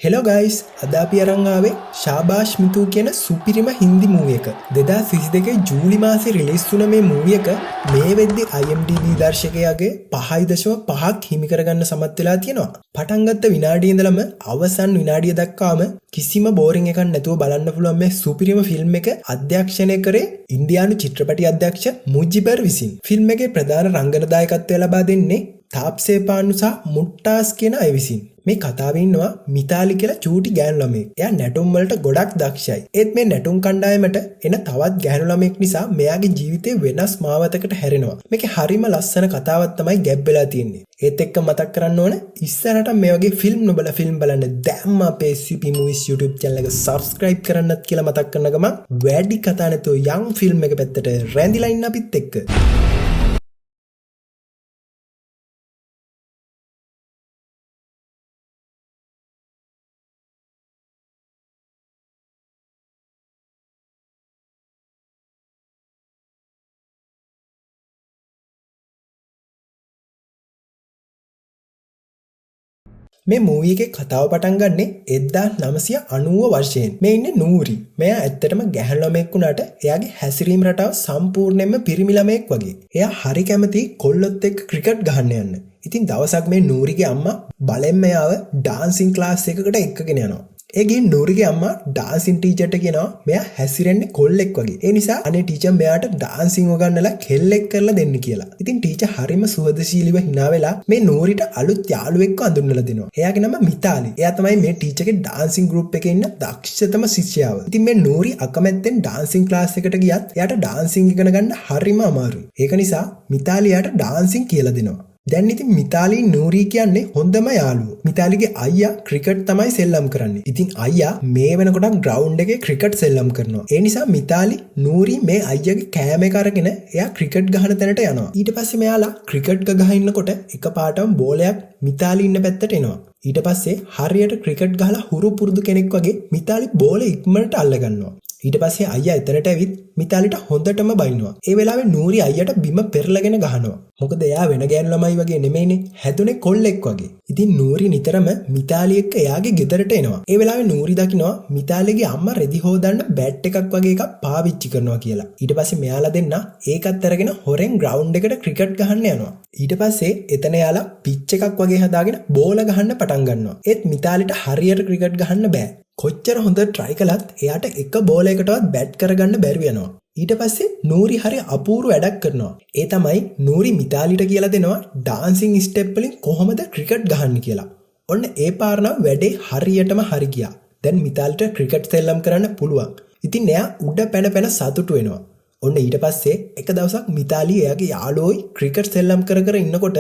Hello guys, අද අපි අරන් ආවේ ශාබාෂ් මිතු කියන සුපිරිම හින්දි මූවි එක. 2022 ජූලි මාසේ රිලීස් වුණ මේ මූවි එක මේ වෙද්දි IMDb දර්ශකයාගේ 5.5ක් හිමි කරගන්න සමත් වෙලා තියෙනවා. පටන් ගත්ත විනාඩිය ඉඳලම අවසන් විනාඩිය දක්වාම කිසිම බෝරින් එකක් නැතුව බලන්න පුළුවන් මේ සුපිරිම ෆිල්ම් එක අධ්‍යක්ෂණය කරේ ඉන්දියානු චිත්‍රපටි අධ්‍යක්ෂ මුජිබර් විසින්. ෆිල්ම් එකේ ප්‍රධාන රංගන දායකත්වය ලබා දෙන්නේ තාප්සේ පාන්නු සහ මුට්ටාස් කියන අය විසින්. මේ කතාවේ ඉන්නවා මිතාලි කියලා චූටි ගෑනු ළමයෙක්. එයා නැටුම් වලට ගොඩක් දක්ෂයි. ඒත් මේ නැටුම් කණ්ඩායමට එන තවත් ගෑනු ළමයෙක් නිසා මෙයාගේ ජීවිතේ වෙනස් මාවතකට හැරෙනවා. මේකේ හරිම ලස්සන කතාවක් තමයි ගැබ් වෙලා තියෙන්නේ. ඒත් එක්ක මතක් කරන්න ඕන, ඉස්සරහට මේ වගේ ෆිල්ම් නොබල ෆිල්ම් බලන්න දැම්ම අපේ CP Movies YouTube channel එක subscribe කරන්නත් කියලා මතක් කරන ගමන් වැඩි කතා නැතුව යන් ෆිල්ම් එක පැත්තට රැඳිලා ඉන්න අපිත් එක්ක. මේ මූවි එකේ කතාව පටන් ගන්නෙ 1990 වර්ෂයෙන්. මේ ඉන්නේ නූරි. මෙයා ඇත්තටම ගැහැණු ළමයෙක් වුණාට එයාගේ හැසිරීම රටාව සම්පූර්ණයෙන්ම පිරිමි ළමයෙක් වගේ. එයා හරි කැමති කොල්ලොත් එක්ක ක්‍රිකට් ගහන්න යන්න. ඉතින් දවසක් මේ නූරිගේ අම්මා බලෙන්ම එයාව ඩාන්සින් ක්ලාස් එකකට එක්කගෙන යනවා. ඒ ගිහින් නූරිගේ අම්මා ඩාන්සින් ටීචර්ට කියනවා මෙයා හැසිරෙන්නේ කොල්ලෙක් වගේ. ඒ නිසා අනේ ටීචර් මෙයාට ඩාන්සින් උගන්වලා කෙල්ලෙක් කරලා දෙන්න කියලා. ඉතින් ටීචර් හරිම සුහදශීලීව හිනා වෙලා මේ නූරිට අලුත් යාළුවෙක්ව අඳුන්වලා දෙනවා. එයාගේ නම මිතාලි. එයා තමයි මේ ටීචර්ගේ ඩාන්සින් ගෲප් එකේ ඉන්න දක්ෂතම ශිෂ්‍යාව. ඉතින් මේ නූරි අකමැත්තෙන් ඩාන්සින් ක්ලාස් එකට ගියත් එයාට ඩාන්සින් ඉගෙන ගන්න හරිම අමාරුයි. ඒක නිසා මිතාලි එයාට ඩාන්සින් කියලා දෙනවා. දැන් ඉතින් මිතාලි නූරි කියන්නේ හොඳම යාළුවෝ. මිතාලිගේ අයියා ක්‍රිකට් තමයි සෙල්ලම් කරන්නේ. ඉතින් අයියා මේ වෙනකොටත් ග්‍රවුන්ඩ් එකේ ක්‍රිකට් සෙල්ලම් කරනවා. ඒ නිසා මිතාලි නූරි මේ අයියාගේ කෑම එක අරගෙන එයා ක්‍රිකට් ගහන තැනට යනවා. ඊට පස්සේ මෙයාලා ක්‍රිකට් ගහ ඉන්නකොට එකපාරටම බෝලයක් මිතාලි ඉන්න පැත්තට එනවා. ඊට පස්සේ හරියට ක්‍රිකට් ගහලා හුරු පුරුදු කෙනෙක් වගේ මිතාලි බෝලේ ඉක්මනට අල්ලගන්නවා. ඊට පස්සේ අයියා එතනට ඇවිත් මිතාලිට හොඳටම බයිනවා. ඒ වෙලාවේ නූරි අයියට බිම පෙරලගෙන ගහනවා. මොකද එයා වෙන ගෑනු ළමයි වගේ නෙමෙයිනේ, හැදුනේ කොල්ලෙක් වගේ. ඉතින් නූරි නිතරම මිතාලි එක්ක එයාගේ ගෙදරට එනවා. ඒ වෙලාවේ නූරි දකිනවා මිතාලිගේ අම්මා රෙදි හොදන්න බැට් එකක් වගේ එකක් පාවිච්චි කරනවා කියලා. ඊට පස්සේ මෙයාලා දෙන්න ඒකත් අරගෙන හොරෙන් ග්‍රවුන්ඩ් එකට ක්‍රිකට් ගහන්න යනවා. ඊට පස්සේ එතන එයාලා පිච් එකක් වගේ හදාගෙන බෝල ගහන්න පටන් ගන්නවා. ඒත් මිතාලිට හරියට ක්‍රිකට් ගහන්න බෑ. කොච්චර හොඳ ට්‍රයි කළත් එයාට එක බෝලයකටවත් බැට් කරගන්න බැරුව යනවා. ඊට පස්සේ නූරි හරි අපූර්ව වැඩක් කරනවා. ඒ තමයි නූරි මිතාලිට කියලා දෙනවා ඩාන්සින් ස්ටෙප් වලින් කොහොමද ක්‍රිකට් ගහන්න කියලා. ඔන්න ඒ පාර නම් වැඩේ හරියටම හරි ගියා. දැන් මිතාලිට ක්‍රිකට් සෙල්ලම් කරන්න පුළුවන්. ඉතින් එයා උඩ පැන පැන සතුටු වෙනවා. ඔන්න ඊට පස්සේ එක දවසක් මිතාලි එයාගේ යාළුවෝයි ක්‍රිකට් සෙල්ලම් කර කර ඉන්නකොට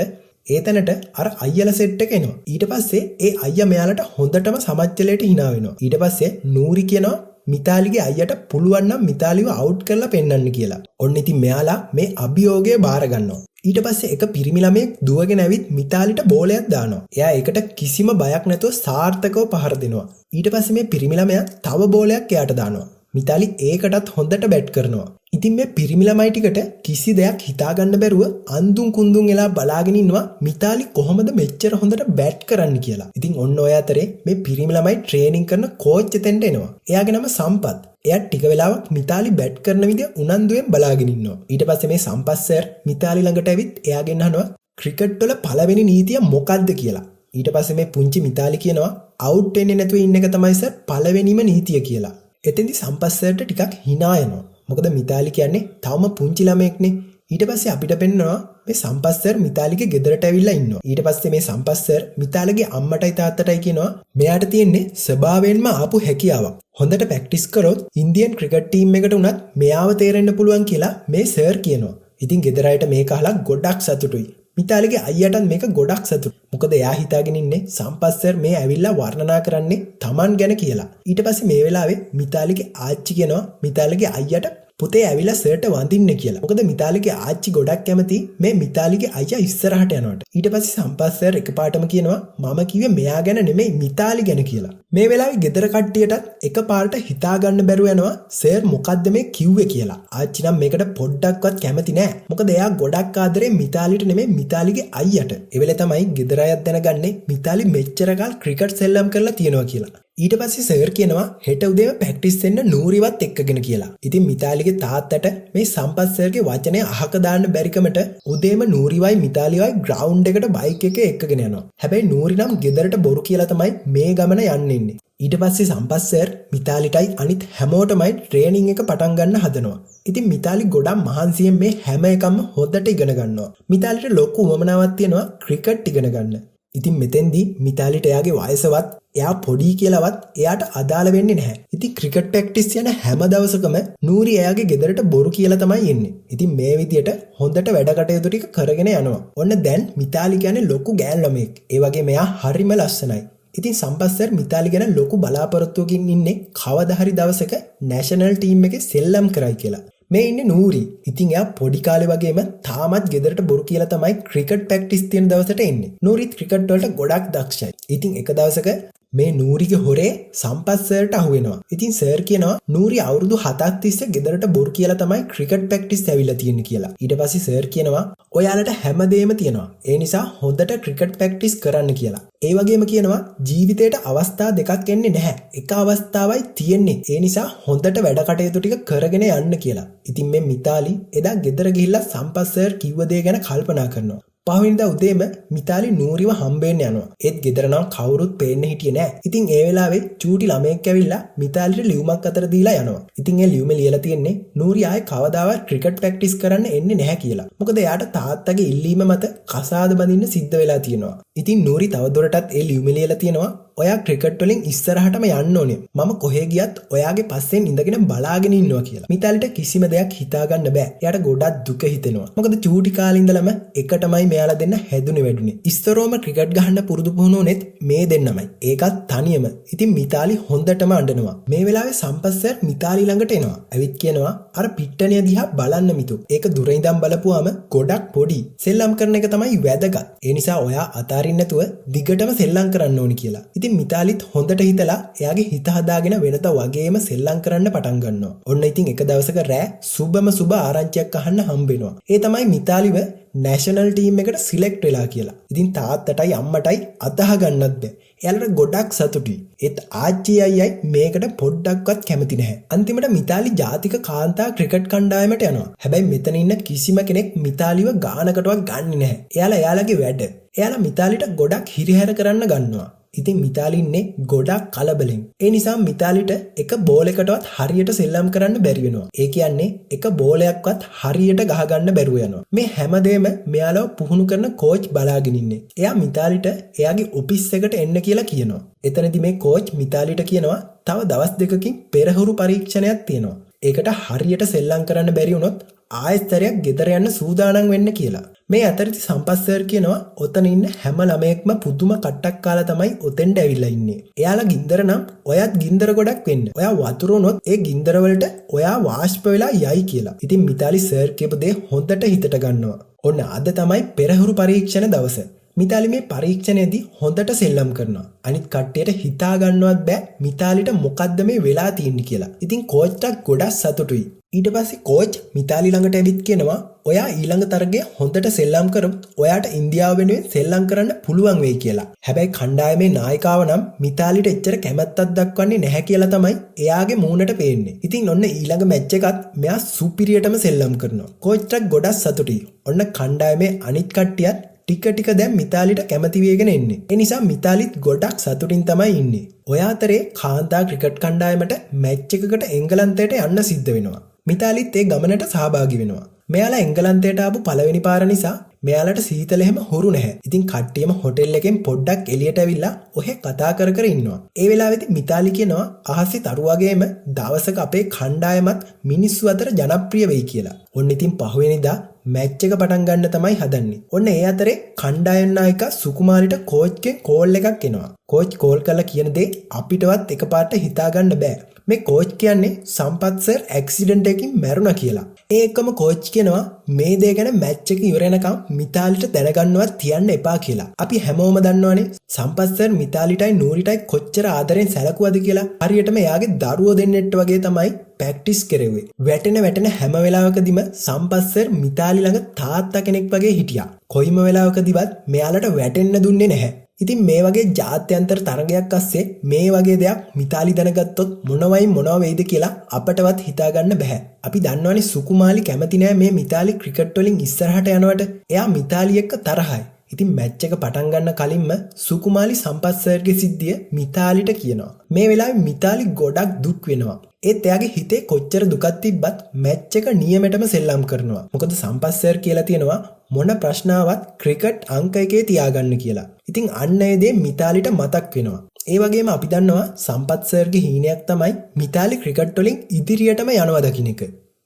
ඒ තැනට අර අයියලා සෙට් එක එනවා. ඊට පස්සේ ඒ අයියා මෙයාලට හොඳටම සමච්චලයට හිනා වෙනවා. ඊට පස්සේ නූරි කියනවා මිතාලිගේ අයියට පුළුවන් නම් මිතාලිව අවුට් කරලා පෙන්වන්න කියලා. ඔන්න ඉතින් මෙයාලා මේ අභියෝගය බාර ගන්නවා. ඊට පස්සේ එක පිරිමි ළමයෙක් දුවගෙන ඇවිත් මිතාලිට බෝලයක් දානවා. එයා ඒකට කිසිම බයක් නැතුව සාර්ථකව පහර දෙනවා. ඊට පස්සේ මේ පිරිමි ළමයා තව බෝලයක් එයාට දානවා. මිතාලි ඒකටත් හොඳට බැට් කරනවා. ඉතින් මේ පිරිමි ළමයි ටිකට කිසි දෙයක් හිතාගන්න බැරුව අන්දුන් කුන්දුන් එලා බලාගෙන ඉන්නවා මිතාලි කොහොමද මෙච්චර හොඳට බැට් කරන්න කියලා. ඉතින් ඔන්න ඔය අතරේ මේ පිරිමි ළමයි ට්‍රේනින් කරන කෝච් එතෙන්ට එනවා. එයාගේ නම සම්පත්. එයා ටික වෙලාවක් මිතාලි බැට් කරන විදිය උනන්දුවෙන් බලාගෙන ඉන්නවා. ඊට පස්සේ මේ සම්පත් සර් මිතාලි ළඟට ඇවිත් එයාගෙන් අහනවා ක්‍රිකට් වල පළවෙනි නීතිය මොකද්ද කියලා. ඊට පස්සේ මේ පුංචි මිතාලි කියනවා අවුට් වෙන්නේ නැතුව ඉන්න එක තමයි සර් පළවෙනිම නීතිය කියලා. එතෙන්දි සම්පත් සර්ට ටිකක් හිනා යනවා. මොකද මිතාලි කියන්නේ තවම පුංචි ළමයෙක්නේ. ඊට පස්සේ අපිට පෙන්නවා මේ සම්පත් සර් මිතාලිගේ ගෙදරට ඇවිල්ලා ඉන්නවා. ඊට පස්සේ මේ සම්පත් සර් මිතාලිගේ අම්මටයි තාත්තටයි කියනවා මෙයාට තියෙන්නේ ස්වභාවයෙන්ම ආපු හැකියාවක්. හොඳට ප්‍රැක්ටිස් කරොත් ඉන්දියන් ක්‍රිකට් ටීම් එකට උනත් මෙයාව තේරෙන්න පුළුවන් කියලා මේ සර් කියනවා. ඉතින් ගෙදර අයට මේක අහලා ගොඩක් සතුටුයි. මිතාලිගේ අයියටත් මේක ගොඩක් සතුටුයි. මොකද එයා හිතාගෙන ඉන්නේ සම්පත් සර් මේ ඇවිල්ලා වර්ණනා කරන්නේ Taman ගැන කියලා. ඊට පස්සේ මේ වෙලාවේ මිතාලිගේ ආච්චි කියනවා මිතාලිගේ අයියට පුතේ ඇවිල්ලා සර්ට වඳින්න කියලා. මොකද මිතාලිගේ ආච්චි ගොඩක් කැමති මේ මිතාලිගේ අයියා ඉස්සරහට යනවට. ඊට පස්සේ සම්පත් සර් එකපාරටම කියනවා මම කිව්වේ මෙයා ගැන නෙමෙයි මිතාලි ගැන කියලා. මේ වෙලාවේ ගෙදර කට්ටියටත් එකපාරට හිතා ගන්න බැරුව යනවා සර් මොකද්ද මේ කිව්වේ කියලා. ආච්චි නම් මේකට පොඩ්ඩක්වත් කැමති නෑ. මොකද එයා ගොඩක් ආදරේ මිතාලිට නෙමෙයි මිතාලිගේ අයියට. ඒ වෙලේ තමයි ගෙදර අයත් දැනගන්නේ මිතාලි මෙච්චර කල් ක්‍රිකට් සෙල්ලම් කරලා තියෙනවා කියලා. ඊට පස්සේ සර් කියනවා හෙට උදේම ප්‍රැක්ටිස් වෙන්න නූරිවත් එක්කගෙන කියලා. ඉතින් මිතාලිගේ තාත්තට මේ සම්පත් සර්ගේ වචනය අහක දාන්න බැරිකමට උදේම නූරිවයි මිතාලිවයි ග්‍රවුන්ඩ් එකට බයික් එකේ එක්කගෙන යනවා. හැබැයි නූරි නම් ගෙදරට බොරු කියලා තමයි මේ ගමන යන්න ඉන්නේ. ඊට පස්සේ සම්පත් සර් මිතාලිටයි අනිත් හැමෝටමයි ට්‍රේනින් එක පටන් ගන්න හදනවා. ඉතින් මිතාලි ගොඩක් මහන්සියෙන් මේ හැම එකම හොඳට ඉගෙන ගන්නවා. මිතාලිට ලොකු උවමනාවක් තියෙනවා ක්‍රිකට් ඉගෙන ගන්න. ඉතින් මෙතෙන්දී මිතාලිට එයාගේ වයසවත් එයා පොඩි කියලාවත් එයාට අදාළ වෙන්නේ නැහැ. ඉතින් ක්‍රිකට් ප්‍රැක්ටිස් යන හැම දවසකම නූරි එයාගේ ගෙදරට බොරු කියලා තමයි එන්නේ. ඉතින් මේ විදියට හොඳට වැඩ කටයුතු ටික කරගෙන යනවා. ඔන්න දැන් මිතාලි කියන්නේ ලොකු ගෑන් ළමයෙක්. ඒ වගේම එයා හරිම ලස්සනයි. ඉතින් සම්පත් සර් මිතාලි ගැන ලොකු බලාපොරොත්තුවකින් ඉන්නේ කවදා හරි දවසක නැෂනල් ටීම් එකේ සෙල්ලම් කරයි කියලා. මේ ඉන්නේ නූරි. ඉතින් එයා පොඩි කාලේ වගේම තාමත් ගෙදරට බොරු කියලා තමයි ක්‍රිකට් ප්‍රැක්ටිස් තියෙන දවසට එන්නේ. නූරිත් ක්‍රිකට් වලට ගොඩක් දක්ෂයි. ඉතින් එක දවසක මේ නූරිගේ හොරේ සම්පත් සර්ට අහු වෙනවා. ඉතින් සර් කියනවා නූරි අවුරුදු 7ක් තිස්සේ ගෙදරට බොරු කියලා තමයි ක්‍රිකට් ප්‍රැක්ටිස් ඇවිල්ලා තියෙන්නේ කියලා. ඊට පස්සේ සර් කියනවා ඔයාලට හැමදේම තියෙනවා. ඒ නිසා හොඳට ක්‍රිකට් ප්‍රැක්ටිස් කරන්න කියලා. ඒ වගේම කියනවා ජීවිතේට අවස්ථා දෙකක් එන්නේ නැහැ. එක අවස්ථාවයි තියෙන්නේ. ඒ නිසා හොඳට වැඩ කටයුතු ටික කරගෙන යන්න කියලා. ඉතින් මේ මිතාලි එදා ගෙදර ගිහිල්ලා සම්පත් සර් කිව්ව දේ ගැන කල්පනා කරනවා. පහුවෙනිදා උදේම මිතාලි නූරිව හම්බෙන්න යනවා. ඒත් ගෙදර නම් කවුරුත් පේන්න හිටියේ නෑ. ඉතින් ඒ වෙලාවේ චූටි ළමයෙක් ඇවිල්ලා මිතාලිට ලියුමක් අතර දීලා යනවා. ඉතින් ඒ ලියුමේ ලියලා තියෙන්නේ නූරි ආයේ කවදාවත් ක්‍රිකට් ප්‍රැක්ටිස් කරන්න එන්නේ නැහැ කියලා. මොකද එයාට තාත්තගේ ඉල්ලීම මත කසාද බඳින්න සිද්ධ වෙලා තියෙනවා. ඉතින් නූරි තවදුරටත් ඒ ලියුමේ ලියලා තියෙනවා ඔයා ක්‍රිකට් වලින් ඉස්සරහටම යන්න ඕනේ. මම කොහේ ගියත් ඔයාගේ පස්සෙන් ඉඳගෙන බලාගෙන ඉන්නවා කියලා. මිතාලිට කිසිම දෙයක් හිතා ගන්න බෑ. එයාට ගොඩක් දුක හිතෙනවා. මොකද චූටි කාලේ ඉඳලම එකටමයි මෙයාලා දෙන්න හැදුනේ වැඩුනේ. ඉස්සරෝම ක්‍රිකට් ගහන්න පුරුදු පුහුණු වුණෙත් මේ දෙන්නමයි. ඒකත් තනියම. ඉතින් මිතාලි හොඳටම අඬනවා. මේ වෙලාවේ සම්පත් සර් මිතාලි ළඟට එනවා. ඇවිත් කියනවා අර පිට්ටනිය දිහා බලන්න මිතු. ඒක දුර ඉඳන් බලපුවාම ගොඩක් පොඩි. සෙල්ලම් කරන එක තමයි වැදගත්. ඒ නිසා ඔයා අතාරින්න නැතුව දිගටම සෙල්ලම් කරන්න ඕනි කියලා. ඉතින් මිතාලිත් හොඳට හිතලා එයාගේ හිත හදාගෙන වෙනත වගේම සෙල්ලම් කරන්න පටන් ගන්නවා. ඔන්න ඉතින් එක දවසක රෑ සුබම සුබ ආරංචියක් අහන්න හම්බ වෙනවා. ඒ තමයි මිතාලිව නැෂනල් ටීම් එකට සිලෙක්ට් වෙලා කියලා. ඉතින් තාත්තටයි අම්මටයි අදහ ගන්නත් බෑ. එයාලට ගොඩක් සතුටුයි. ඒත් ආච්චි අයියයි මේකට පොඩ්ඩක්වත් කැමති නැහැ. අන්තිමට මිතාලි ජාතික කාන්තා ක්‍රිකට් කණ්ඩායමට යනවා. හැබැයි මෙතන ඉන්න කිසිම කෙනෙක් මිතාලිව ගානකටවත් ගන්නෙ නැහැ. එයාලා එයාලගේ වැඩ. එයාලා මිතාලිට ගොඩක් හිරිහැර කරන්න ගන්නවා. ඉතින් මිතාලි ඉන්නේ ගොඩක් කලබලෙන්. ඒ නිසා මිතාලිට එක බෝල් එකටවත් හරියට සෙල්ලම් කරන්න බැරි වෙනවා. ඒ කියන්නේ එක බෝලයක්වත් හරියට ගහගන්න බැරුව යනවා. මේ හැමදේම මෙයාලව පුහුණු කරන කෝච් බලාගෙන ඉන්නේ. එයා මිතාලිට එයාගේ ඔෆිස් එකට එන්න කියලා කියනවා. එතනදි මේ කෝච් මිතාලිට කියනවා තව දවස් දෙකකින් පෙරහුරු පරීක්ෂණයක් තියෙනවා. ඒකට හරියට සෙල්ලම් කරන්න බැරි වුණොත් ආයෙත් සැරයක් ගෙදර යන්න සූදානම් වෙන්න කියලා. මේ අතරති සම්පත් සර් කියනවා ඔතන ඉන්න හැම ළමයෙක්ම පුදුම කට්ටක් කාලා තමයි ඔතෙන්ට ඇවිල්ලා ඉන්නේ. එයාලා ගින්දර නම් ඔයත් ගින්දර ගොඩක් වෙන්න. ඔයා වතුර වුණොත් ඒ ගින්දර වලට ඔයා වාෂ්ප වෙලා යයි කියලා. ඉතින් මිතාලි සර් කියපු දේ හොඳට හිතට ගන්නවා. ඔන්න අද තමයි පෙරහුරු පරීක්ෂණ දවස. මිතාලි මේ පරීක්ෂණයේදී හොඳට සෙල්ලම් කරනවා. අනිත් කට්ටියට හිතා ගන්නවත් බෑ මිතාලිට මොකද්ද මේ වෙලා තියෙන්නේ කියලා. ඉතින් කෝච්ටත් ගොඩක් සතුටුයි. ඊට පස්සේ කෝච් මිතාලි ළඟට ඇවිත් කියනවා ඔයා ඊළඟ තරගය හොඳට සෙල්ලම් කරොත් ඔයාට ඉන්දියාව වෙනුවෙන් සෙල්ලම් කරන්න පුළුවන් වෙයි කියලා. හැබැයි කණ්ඩායමේ නායිකාව නම් මිතාලිට එච්චර කැමැත්තක් දක්වන්නේ නැහැ කියලා තමයි එයාගේ මූණට පේන්නේ. ඉතින් ඔන්න ඊළඟ මැච් එකත් මෙයා සුපිරියටම සෙල්ලම් කරනවා. කෝච්ටත් ගොඩක් සතුටුයි. ඔන්න කණ්ඩායමේ අනිත් කට්ටියත් ටික ටික දැන් මිතාලිට කැමති වෙගෙන එන්නේ. ඒ නිසා මිතාලිත් ගොඩක් සතුටින් තමයි ඉන්නේ. ඔය අතරේ කාන්තා ක්‍රිකට් කණ්ඩායමට මැච් එකකට එංගලන්තයට යන්න සිද්ධ වෙනවා. මිතාලිත් ඒ ගමනට සහභාගී වෙනවා. මෙයාලා එංගලන්තයට ආපු පළවෙනි පාර නිසා මෙයාලට සීතල එහෙම හුරු නැහැ. ඉතින් කට්ටියම හොටෙල් එකෙන් පොඩ්ඩක් එළියට ඇවිල්ලා ඔහෙ කතා කර කර ඉන්නවා. ඒ වෙලාවේදී මිතාලි කියනවා අහසේ තරු වගේම දවසක අපේ කණ්ඩායමත් මිනිස්සු අතර ජනප්‍රිය වෙයි කියලා. ඔන්න ඉතින් පහුවෙනිදා මැච් එක පටන් ගන්න තමයි හදන්නේ. ඔන්න ඒ අතරේ කණ්ඩායම් නායිකා සුකුමාලිට කෝච්ගෙන් කෝල් එකක් එනවා. කෝච් කෝල් කරලා කියන දේ අපිටවත් එකපාරට හිතා ගන්න බෑ. මේ කෝච් කියන්නේ සම්පත් සර් ඇක්සිඩන්ට් එකකින් මැරුණා කියලා. ඒ එක්කම කෝච් කියනවා මේ දේ ගැන මැච් එක ඉවර වෙනකම් මිතාලිට දැනගන්නවත් තියන්න එපා කියලා. අපි හැමෝම දන්නවනේ සම්පත් සර් මිතාලිටයි නූරිටයි කොච්චර ආදරෙන් සැලකුවද කියලා. හරියටම එයාගේ දරුවෝ දෙන්නෙක්ට වගේ තමයි ප්‍රැක්ටිස් කෙරෙව්වේ. වැටෙන වැටෙන හැම වෙලාවකදීම සම්පත් සර් මිතාලි ළඟ තාත්තා කෙනෙක් වගේ හිටියා. කොයිම වෙලාවකදීවත් මෙයාලට වැටෙන්න දුන්නේ නැහැ. ඉතින් මේ වගේ ජාත්‍යන්තර තරගයක් අස්සේ මේ වගේ දෙයක් මිතාලි දැනගත්තොත් මොනවයි මොනව වෙයිද කියලා අපටවත් හිතාගන්න බැහැ. අපි දන්නවනේ සුකුමාලි කැමති නෑ මේ මිතාලි ක්‍රිකට් වලින් ඉස්සරහට යනවට. එයා මිතාලි එක්ක තරහයි. ඉතින් මැච් එක පටන් ගන්න කලින්ම සුකුමාලි සම්පත් සර්ගේ සිද්ධිය මිතාලිට කියනවා. මේ වෙලාවේ මිතාලි ගොඩක් දුක් වෙනවා. ඒත් එයාගේ හිතේ කොච්චර දුකක් තිබ්බත් මැච් එක නියමෙටම සෙල්ලම් කරනවා. මොකද සම්පත් සර් කියලා තියෙනවා මොන ප්‍රශ්න ආවත් ක්‍රිකට් අංක එකේ තියාගන්න කියලා. ඉතින් අන්න ඒ දේ මිතාලිට මතක් වෙනවා. ඒ වගේම අපි දන්නවා සම්පත් සර්ගේ හීනයක් තමයි මිතාලි ක්‍රිකට් වලින් ඉදිරියටම යනවා දකින්න එක.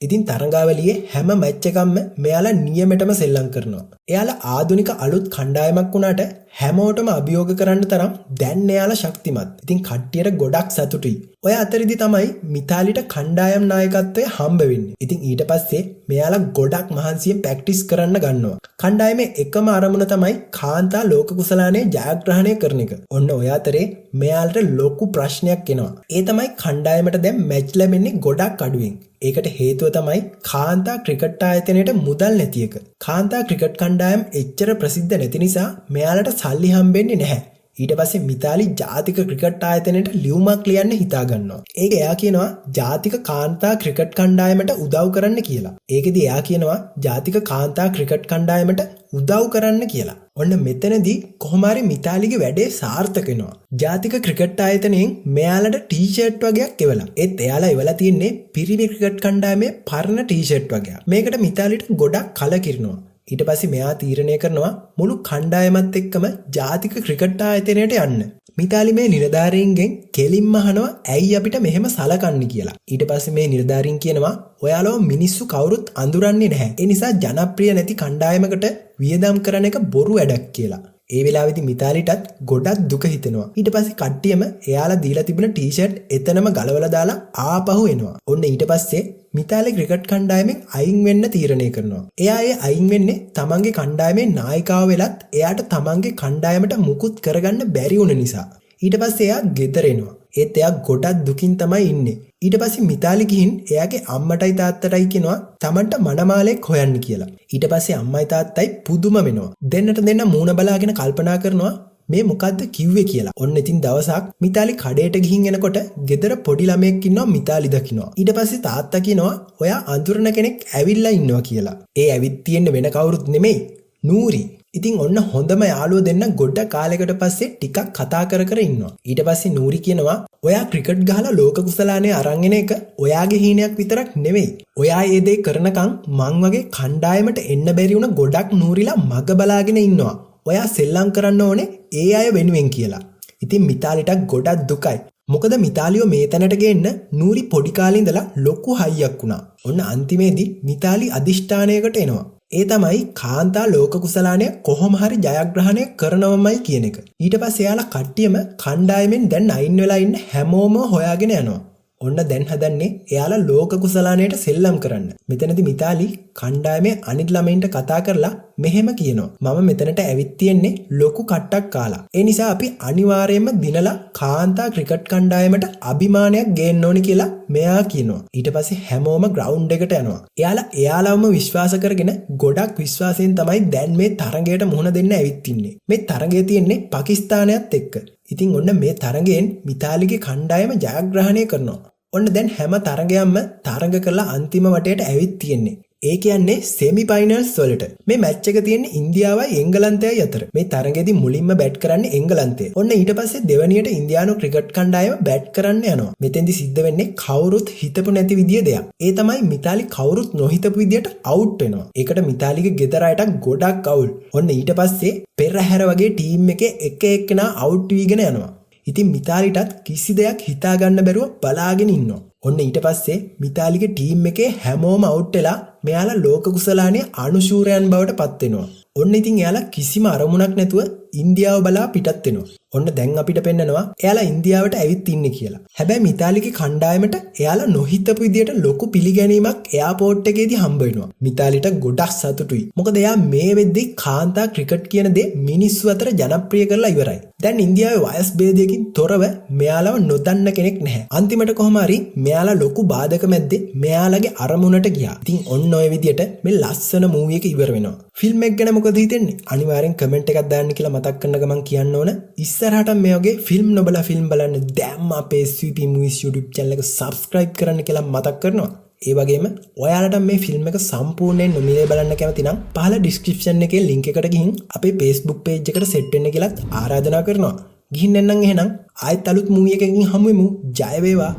ඉතින් තරඟාවලියේ හැම මැච් එකක්ම මෙයාලා නියමෙටම සෙල්ලම් කරනවා. එයාලා ආධුනික අලුත් කණ්ඩායමක් වුණාට හැමෝටම අභියෝග කරන්න තරම් දැන් එයාලා ශක්තිමත්. ඉතින් කට්ටියට ගොඩක් සතුටුයි. ඔය අතරෙදි තමයි මිතාලිට කණ්ඩායම් නායකත්වය හම්බ වෙන්නේ. ඉතින් ඊට පස්සේ මෙයාලා ගොඩක් මහන්සියෙන් ප්‍රැක්ටිස් කරන්න ගන්නවා. කණ්ඩායමේ එකම අරමුණ තමයි කාන්තා ලෝක කුසලානය ජයග්‍රහණය කරන එක. ඔන්න ඔය අතරේ මෙයාලට ලොකු ප්‍රශ්නයක් එනවා. ඒ තමයි කණ්ඩායමට දැන් මැච් ලැබෙන්නේ ගොඩක් අඩුවෙන්. ඒකට හේතුව තමයි කාන්තා ක්‍රිකට් ආයතනයට මුදල් නැති එක. කාන්තා ක්‍රිකට් කණ්ඩායම් එච්චර ප්‍රසිද්ධ නැති නිසා මෙයාලට සල්ලි හම්බෙන්නේ නැහැ. ඊට පස්සේ මිතාලි ජාතික ක්‍රිකට් ආයතනයට ලියුමක් ලියන්න හිතා ගන්නවා. ඒක එයා කියනවා ජාතික කාන්තා ක්‍රිකට් කණ්ඩායමට උදව් කරන්න කියලා. ඒකෙදි එයා කියනවා ජාතික කාන්තා ක්‍රිකට් කණ්ඩායමට උදව් කරන්න කියලා. ඔන්න මෙතනදී කොහොම හරි මිතාලිගේ වැඩේ සාර්ථක වෙනවා. ජාතික ක්‍රිකට් ආයතනයෙන් මෙයාලට ටී-ෂර්ට් වගයක් එවලා. ඒත් එයාලා එවලා තියෙන්නේ පිරිමි ක්‍රිකට් කණ්ඩායමේ පරණ ටී-ෂර්ට් වගයක්. මේකට මිතාලිට ගොඩක් කලකිරෙනවා. ඊට පස්සේ මෙයා තීරණය කරනවා මුළු කණ්ඩායමත් එක්කම ජාතික ක්‍රිකට් ආයතනයට යන්න. මිතාලි මේ නිලධාරීන්ගෙන් කෙලින්ම අහනවා ඇයි අපිට මෙහෙම සලකන්නේ කියලා. ඊට පස්සේ මේ නිලධාරීන් කියනවා ඔයාලව මිනිස්සු කවුරුත් අඳුරන්නේ නැහැ. ඒ නිසා ජනප්‍රිය නැති කණ්ඩායමකට වියදම් කරන එක බොරු වැඩක් කියලා. ඒ වෙලාවේදී මිතාලිටත් ගොඩක් දුක හිතෙනවා. ඊට පස්සේ කට්ටියම එයාලා දීලා තිබුණ ටී-ෂර්ට් එතනම ගලවලා දාලා ආපහු එනවා. ඔන්න ඊට පස්සේ මිතාලි ක්‍රිකට් කණ්ඩායමෙන් අයින් වෙන්න තීරණය කරනවා. එයා ඒ අයින් වෙන්නේ තමන්ගේ කණ්ඩායමේ නායිකාව වෙලත් එයාට තමන්ගේ කණ්ඩායමට මුකුත් කරගන්න බැරි වුණ නිසා. ඊට පස්සේ එයා ගෙදර එනවා. ඒත් එයා ගොඩක් දුකින් තමයි ඉන්නේ. ඊට පස්සේ මිතාලි ගිහින් එයාගේ අම්මටයි තාත්තටයි කියනවා තමන්ට මනමාලෙක් හොයන්න කියලා. ඊට පස්සේ අම්මයි තාත්තයි පුදුම වෙනවා. දෙන්නට දෙන්න මූණ බලාගෙන කල්පනා කරනවා මේ මොකද්ද කිව්වේ කියලා. ඔන්න ඉතින් දවසක් මිතාලි කඩේට ගිහින් එනකොට ගෙදර පොඩි ළමයෙක් ඉන්නවා මිතාලි දකින්නවා. ඊට පස්සේ තාත්තා කියනවා ඔයා අඳුරන කෙනෙක් ඇවිල්ලා ඉන්නවා කියලා. ඒ ඇවිත් තියෙන්නේ වෙන කවුරුත් නෙමෙයි නූරි. ඉතින් ඔන්න හොඳම යාළුවෝ දෙන්න ගොඩ කාලයකට පස්සේ ටිකක් කතා කර කර ඉන්නවා. ඊට පස්සේ නූරි කියනවා ඔයා ක්‍රිකට් ගහලා ලෝක කුසලානය අරන් එන එක ඔයාගේ හීනයක් විතරක් නෙවෙයි. ඔයා ඒ දේ කරනකම් මං වගේ කණ්ඩායමට එන්න බැරි වුණ ගොඩක් නූරිලා මග බලාගෙන ඉන්නවා. ඔයා සෙල්ලම් කරන්න ඕනේ ඒ අය වෙනුවෙන් කියලා. ඉතින් මිතාලිට ගොඩක් දුකයි. මොකද මිතාලියෝ මේ තැනට ගේන්න නූරි පොඩි කාලේ ඉඳලා ලොකු හයියක් වුණා. ඔන්න අන්තිමේදී මිතාලි අදිෂ්ඨානයකට එනවා. ඒ තමයි කාන්තා ලෝක කුසලානය කොහොම හරි ජයග්‍රහණය කරනවමයි කියන එක. ඊට පස්සේ එයාලා කට්ටියම කණ්ඩායමෙන් දැන් අයින් වෙලා ඉන්න හැමෝම හොයාගෙන යනවා. ඔන්න දැන් හදන්නේ එයාලා ලෝක කුසලානයට සෙල්ලම් කරන්න. මෙතනදී මිතාලි කණ්ඩායමේ අනිත් ළමයින්ට කතා කරලා මෙහෙම කියනවා. මම මෙතනට ඇවිත් තියෙන්නේ ලොකු කට්ටක් කාලා. ඒ නිසා අපි අනිවාර්යයෙන්ම දිනලා කාන්තා ක්‍රිකට් කණ්ඩායමට අභිමානයක් ගේන්න ඕනි කියලා මෙයා කියනවා. ඊට පස්සේ හැමෝම ග්‍රවුන්ඩ් එකට යනවා. එයාලා එයාලවම විශ්වාස කරගෙන ගොඩක් විශ්වාසයෙන් තමයි දැන් මේ තරගයට මුහුණ දෙන්න ඇවිත් ඉන්නේ. මේ තරගය තියෙන්නේ පාකිස්තානයත් එක්ක. ඉතින් ඔන්න මේ තරගයෙන් මිතාලිගේ කණ්ඩායම ජයග්‍රහණය කරනවා. ඔන්න දැන් හැම තරගයක්ම තරග කරලා අන්තිම වටේට ඇවිත් තියෙන්නේ. ඒ කියන්නේ සෙමි ෆයිනල්ස් වලට. මේ මැච් එක තියෙන්නේ ඉන්දියාවයි එංගලන්තයයි අතර. මේ තරගෙදි මුලින්ම බැට් කරන්නේ එංගලන්තය. ඔන්න ඊට පස්සේ දෙවනියට ඉන්දියානු ක්‍රිකට් කණ්ඩායම බැට් කරන්න යනවා. මෙතෙන්දි සිද්ධ වෙන්නේ කවුරුත් හිතපු නැති විදිය දෙයක්. ඒ තමයි මිතාලි කවුරුත් නොහිතපු විදියට අවුට් වෙනවා. ඒකට මිතාලිගේ ගෙදර අයට ගොඩක් අවුල්. ඔන්න ඊට පස්සේ පෙරහැර වගේ ටීම් එකේ එක එක්කෙනා අවුට් වීගෙන යනවා. ඉතින් මිතාලිටත් කිසි දෙයක් හිතා ගන්න බැරුව බලාගෙන ඉන්නවා. ඔන්න ඊට පස්සේ මිතාලිගේ ටීම් එකේ හැමෝම අවුට් වෙලා මෙයාලා ලෝක කුසලානේ අනුශූරයන් බවට පත් වෙනවා. ඔන්න ඉතින් එයාලා කිසිම අරමුණක් නැතුව ඉන්දියාව බලා පිටත් වෙනවා. ඔන්න දැන් අපිට පෙන්නනවා එයාලා ඉන්දියාවට ඇවිත් ඉන්නේ කියලා. හැබැයි මිතාලිගේ කණ්ඩායමට එයාලා නොහිතපු විදියට ලොකු පිළිගැනීමක් එයාපෝට් එකේදී හම්බ වෙනවා. මිතාලිට ගොඩක් සතුටුයි. මොකද එයා මේ වෙද්දී කාන්තා ක්‍රිකට් කියන දේ මිනිස්සු අතර ජනප්‍රිය කරලා ඉවරයි. දැන් ඉන්දියාවේ වයස් භේදයකින් තොරව මෙයාලව නොදන්න කෙනෙක් නැහැ. අන්තිමට කොහොම හරි මෙයාලා ලොකු බාධක මැද්දේ මෙයාලගේ අරමුණට ගියා. ඉතින් ඔන්න ඔය විදියට මේ ලස්සන මූවි එක ඉවර වෙනවා. ෆිල්ම් එක ගැන මොකද හිතෙන්නේ? අනිවාර්යෙන් කමෙන්ට් එකක් දාන්න කියලා මතක් කරන ගමන් කියන්න ඕන, ඉස්සරහට මේ වගේ ෆිල්ම් නොබලා ෆිල්ම් බලන්න දැම්ම අපේ SVP Movies YouTube channel එක subscribe කරන්න කියලා මතක් කරනවා. ඒ වගේම ඔයාලට මේ ෆිල්ම් එක සම්පූර්ණයෙන් නොමිලේ බලන්න කැමති නම් පහළ ඩිස්ක්‍රිප්ෂන් එකේ ලින්ක් එකට ගිහින් අපේ Facebook page එකට සෙට් වෙන්න කියලාත් ආරාධනා කරනවා. ගිහින් එන්නම් එහෙනම්. ආයෙත් අලුත් මූවි එකකින් හමු වෙමු. ජය වේවා.